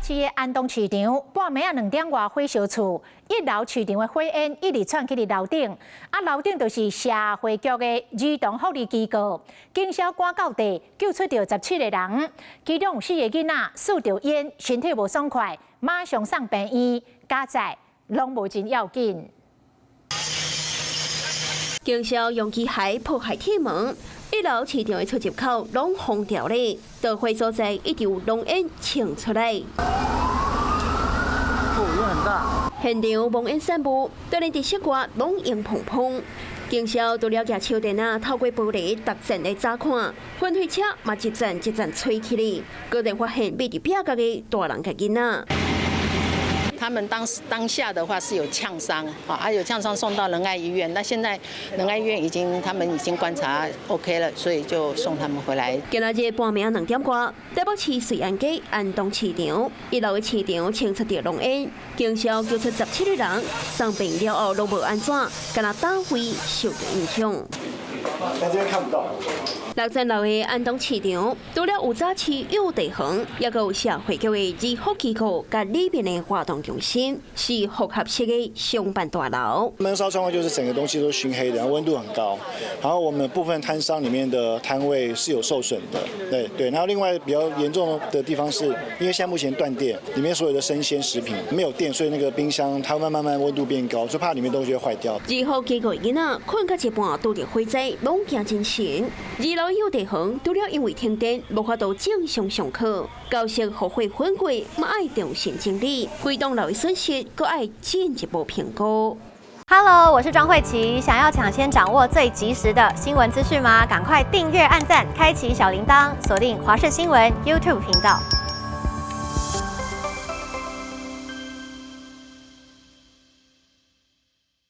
市的安東市場，半暝仔2點外火燒厝，一樓市場的火煙一直竄去佇樓頂，啊樓頂就是社會局的兒童福利機構，警消趕到地救出著17個人，其中有四個囡仔欶著煙，身體無爽快，馬上送病院，佳哉攏無真要緊。警消用機械破壞鐵門，一樓市場的出入口攏封掉咧，著火所在一直有濃煙衝出來。哦，煙很大。現場濃煙散布，就連佇室外攏煙蓬蓬。警消除了舉手電仔透過玻璃逐層來查看，噴火車嘛一層一層吹起來，果然發現匿佇壁角的大人佮囡仔。他們當時當下的話是有嗆傷，啊有嗆傷送到仁愛醫院，那現在仁愛醫院已經他們已經觀察 OK 了，所以就送他們回來。今仔日半暝2點外，台北市瑞安街安東市場一樓的市場衝出著濃煙，警消救出17個人，送病了後攏無按怎，干焦膽肺受著影響。但這邊看不到。六層樓的安東市場，除了有早市幼地園，抑閣有社會局的兒福機構佮裡面的活動中心，是複合式的商辦大樓。悶燒狀況就是整個東西都燻黑的，然後溫度很高，然後我們部分攤商裡面的攤位是有受損的，對對。然後另外比較嚴重的地方是，因為現在目前斷電，裡面所有的生鮮食品沒有電，所以那個冰箱它會慢慢慢溫度變高，就怕裡面東西會壞掉。兒福機構囡仔睏到一半，拄著火災，攏驚精神。二樓幼地園除了因為停電無法度正常上課，教室予火焚過，嘛愛重新整理，規棟樓的損失，閣愛進一步評估。 Hello，我是莊慧琪，想要搶先掌握最及時的新聞資訊嗎？趕快訂閱、按讚、開啟小鈴鐺，鎖定華視新聞 YouTube 頻道。